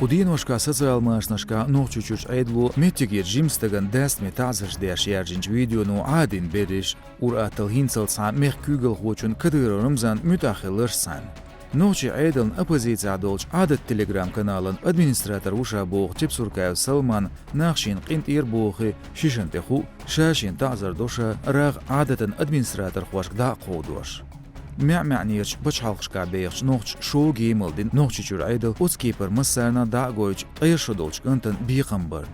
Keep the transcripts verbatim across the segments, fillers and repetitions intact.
Кху деношкахь социал-машанашкахь Нохчийчуьрчу Ӏедало меттигерчу жимачу стагана дастаме таӀзарш деш яьржинчу видеоно Ӏадийна берриш, ур-атталла хӀинццалц цхьа мехкан куьйгалхочун Кадыров Рамзан муьтӀахь хилларш санна. Нохчийн Ӏедална оппозицехь долчу Ӏадат Telegram-каналан администратор ву ша боху Тепсуркаев Салман нах шена къинтӀера бохий, шишана тӀе хуу, ша шена таӀзар до ша рагӀ Ӏадатан администраторхошка дӀа а кховдош. МаьӀ-маьӀнерчу пачхьалкхашкахь бехачу нохчаша шога емал дина Нохчийчуьра Ӏедал оцу кепара массарна а дӀа а гойтуш, ткъе шо долчу кӀантана бекхам бар.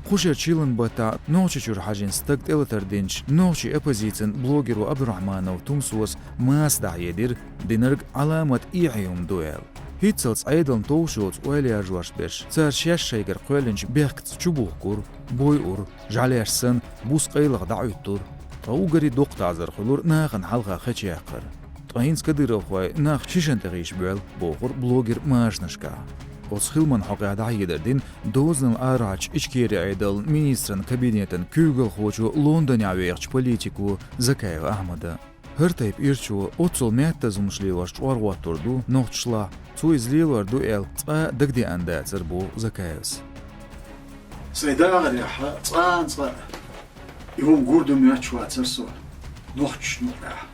Кху шеран чиллан баттахь Нохчийчуьра хьажийна стаг тӀелатар динчу нохчийн оппозицин блогеро Абдурахманов Тумсос маса дӀахьедира, динарг Ӏаламат эхье хӀума ду аьлла. ХӀинццалц Ӏедална товш йоцу ойла яржош берш, цара шаьш шайгара кхоьллинчу бехкаца чубухкура, бойура, жӀаьлеш санна, буса къайлаха дӀа а Ӏуьттура. Ткъа уггаре доккха таӀзар хуьлура нахана хьалха хечу яккхар. Ткъа хӀинца кадыровхой нах шишана тӀе хиша боьлла, бохура блогер машанашкахь. Оцу хиламан хьокъехь дӀахьедар дина дозанал арахьарчу Ичкери Ӏедалан министран кабинетан куьйгалхочо, Лондонехь вехачу политико Закаев Ахьмада. ХӀара тайпа ирчо оццул меттаза хӀуманаш лелош чкъор хӀоттур ду нохчашлахь, цо иза лелор ду аьлла цкъа а дагадеана дацара, боху Закаевс. Сайн дахарехь цкъа а, цкъа а и хӀума гур ду моьттуш вацара со нохчашна юкъахь,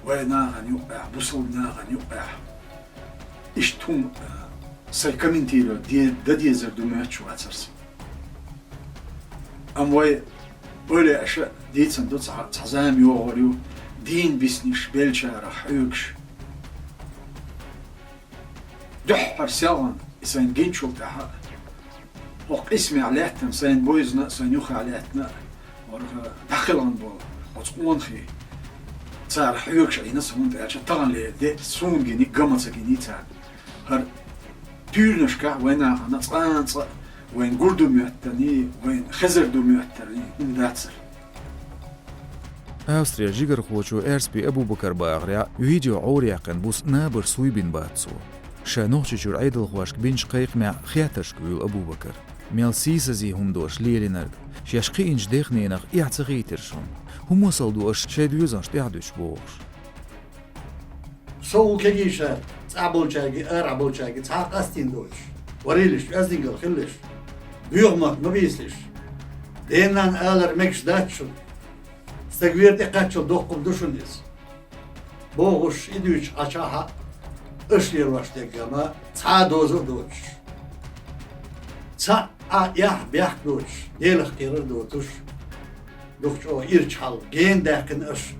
вайн нахана юкъахь, бусалба нахана юкъахь. Иштта хӀума, а, сайн комментировать де-, дан дезар ду моьттуш вацара со. Амма вай ойла еш а дийцина ду, цхьа, цхьа зама йогӀур ю, дийна биснарш беллачарах хьоьгуш. Дуьххьара селхана и сайна гинчул тӀаьхьа, хӀокху къисамехь лаьттина, сайна бевзина а, сайна юххехь лаьттина а, хӀорах дӀакхелхина болу оцу къонахий, цара хьоьгуш Ӏийна со, хӀунда аьлча таханлера де суна гиний, ган ма ца гиний цара. ХӀара туьйранашкахь вайн нахана цкъа а, цкъа а вайна гур ду моьттарний, вайна хезар ду моьттарний хӀума дацара. Австрера жигархочо Эрспи Абубакара бахарехь, видео Ӏораяьккхина буса набарш суй бина бац цо. Ша Нохчийчуьра Ӏедалхошка бинчу кхайкхамехь хеттаршка вуьйлу Абубакар. Мел сийсазе хӀума дош лелийнарг, шаьш кхиъначу дехненах эхь ца хийтира шуна? ХӀун масал ду аша шайн доьзалшна тӀаьхьа дуьтуш, бохуш. Со ву кегийчара, цӀахь болчаьргий, арахь болчаьргий цхьа а къастийна доцуш, варийлаш, оьздангалла хилалаш, боьха мотт ма бийцалаш. Ден-ненан алар мегаш дац шуна. Стаг вер тӀекхаччалц доккха хӀума ду шуна иза. Бохуш, и дуьйцуш Ӏачахьа, аша лелош дерг ма цхьа а доза а доцуш, цхьа а эхь-бехк доцуш, Делах кхерар а доцуш, дукха чӀогӀа ирча хьалха гена даьккхина аша.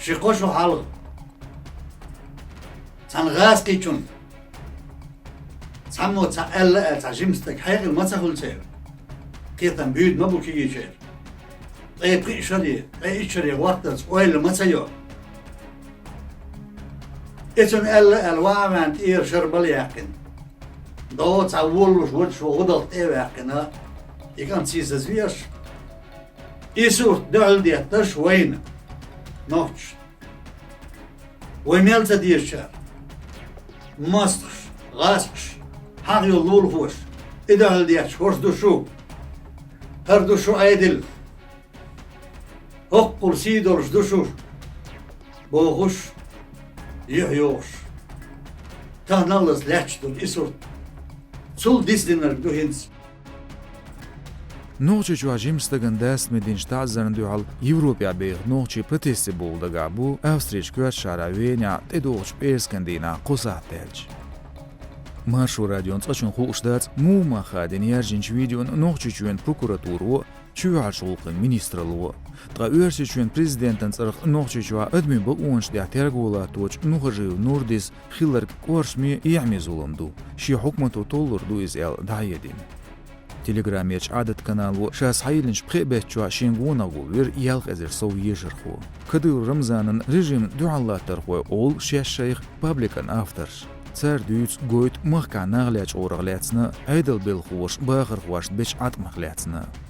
Ши-кхо шо хьалха цхьана гӀазкхичунна цхьаммо цхьа аьлла аьлла, цхьа жима стаг хьекъал ма ца хуьлу церан. Кхетам буьйда ма бу кегийчеран. Ткъе пхи шаре, ткъе итт шаре гӀортарца ойла ма ца йо. И цунна аьлла аьлла, ван а ваьнна, тӀера шарбала яьккхина. ДогӀа цхьа волалуш, вуьйцуш ву гӀудалх тӀе а ваьккхина, и кӀант сийсазвеш, и сурт дуьхьал детташ вайна, нохчашна. Вай мел ца дезачара, мостагӀаш, гӀазкхаш, хьагӀ йолу лулахоша, и дуьхьал детташ хӀорш ду шу, хӀара ду шу Ӏедал, хӀоккхул сий долуш ду шу, бохуш, юьхь йогӀуш, таханаллаца лаьтташ долу и сурт. Цул дицдинарг ду хӀинца. Нохчийчохь жима стагана дастаме динчу таӀзарна дуьхьал Европехь беха нохчий протесташ бовла дагахь бу Австрин коьртачу шахьарахь Венехь тӀедогӀучу пӀераскан дийнахь кхо сахьт даьлча. Маршо радион цкъачунна хууш дац муха мах хадийна яьржинчу видеона Нохчийчоьнан прокуратуро а, чоьхьарчу гӀуллакхийн министралло а. Ткъа Оьрсийчоьнан президентан цӀарах Нохчийчохь адамийн бакъонаш тӀехь терго латточу Нухажиев Нурдис хилларг кӀоршаме, эхьаме зулам ду, шен хьукмато толлур ду иза аьлла дӀахьедина. Телеграмерчу Ӏадат канало ша схьайиллинчу пхеа беттачохь шен гонах гулвира ялх эзар сов ешархо. Кадыров Рамзанан режимна дуьхьал латтархой олу шаьш шайх пабликан авторш. Цара дуьйцу, гойту махкахь нах лечкъорах лаьцна а, Ӏедалан белхахоша бахархошна бечу Ӏаткъамах лаьцна а.